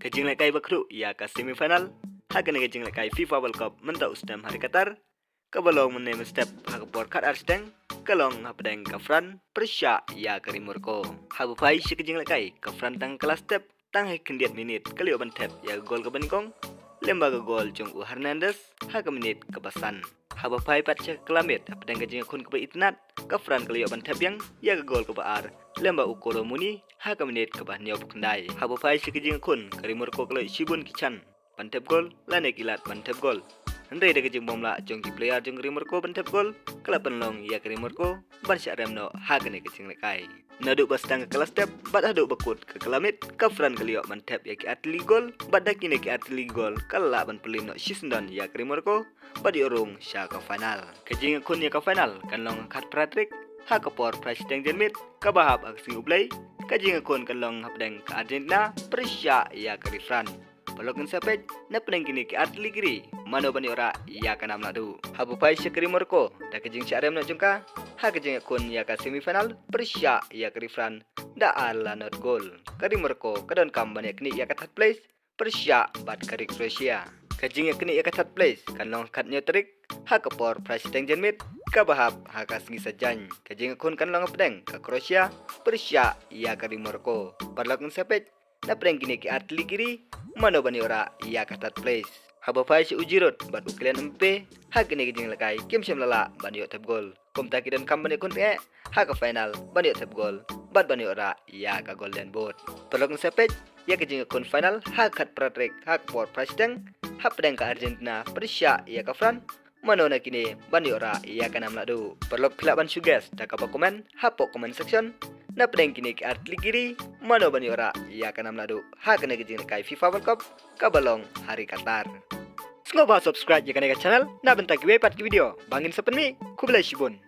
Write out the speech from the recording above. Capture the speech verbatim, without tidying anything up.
Ka jinglehkai ba kduh ïa ka semi final ha kane ka jinglehkai FIFA World Cup mynta u snem ha ri Qatar, kaba long mynne mynstep ha ka por khatar shiteng, ka long hapdeng ka France pyrshah ïa ka ri Morocco. Haba phai sha ka jinglehkai, ka France tang ka la step, tang ha ka khyndiat minit ka la ïoh ban thep ïa ka gol kaba nyngkong lem bad ka gol jong u Hernandez ha ka minit kaba san. Haba phai pat sha ka kylla miet hapdeng ka jingïakhun kaba itynnad, ka France ka la ïoh ban thep biang ïa ka gol kaba ar lem bad u Kolo Muani ha ka minit kaba hynñiewphew khyndai. Haba phai sha ka jingïakhun, ka ri Morocco ka la ïoh shibun ki chance ban thep gol lane ki lad ban thep gol. Hynrei da ka jingbymlah jong ki player jong ka ri Morocco ban thep gol, ka la pynlong ïa ka ri Morocco ban shah rem noh ha kane ka jinglehkai. Naduh ba sdang ka kylla step bad haduh ba kut ka kylla miet, ka France ka la ïoh ban thep ïa ki artylli ki gol, bad da kine ki artylli ki gol ka la lah ban pynlip noh shisyndon ïa ka ri Morocco bad ïoh rung sha ka final. Ka jingïakhun ïa ka final kan long ha ka khatphra tarik ha ka por phra shiteng janmiet, kaba hap ha ka sngi U Blei. Ka jingïakhun kan long hapdeng ka Argentina pyrshah ïa ka ri France. Paralok ngin sa peit napdeng kine ki artylli ki ri, mano ban ïoh rah ïa ka nam lahduh. Haba phai sha ka ri Morocco, da ka jingshah rem noh jong ka ha ka jingïakhun ïa ka semi final pyrshah ïa ka ri France da ar la nod gol, ka ri Morocco ka donkam ban ïaknieh ïa ka third place pyrshah bad ka ri Croatia. Ka jingïaknieh ïa ka third place kan long ha ka khathynñiew tarik ha ka por phra shiteng janmiet, kaba hap ha ka sngi Saitjaiñ. Ka jingïakhun kan long hapdeng ka Croatia pyrshah ïa ka ri Morocco. Paralok ngin sa peit napdeng kine ki artylli ki ri, mano ban ïoh rah ïa ka third place. Haba phai sha u Giroud bad u Kylian Mbappe, ha kine ki jinglehkai kim shym la lah ban ïoh thep gol. Kumta ki donkam ban ïakhun tyngeh ha ka final ban ïoh thep gol bad ban ïoh rah ïa ka Golden Boot. Paralok ngin sa peit ïa ka jingïakhun final ha ka khatphra tarik ha ka por phra shiteng, hapdeng ka Argentina pyrshah ïa ka France, mano na kine ban ïoh rah ïa ka nam lahduh. Paralok phi lah ban shu guess da kaba comment hapoh comment section napdeng kine ki artylli ki ri, mano ban ïoh rah ïa ka nam lahduh ha kane ka jinglehkai FIFA World Cup kaba long ha ri Qatar. Sngewbha subscribe ïa kane ka channel na bynta kiwei pat ki video ba ngin sa pynmih. Khublei shibun.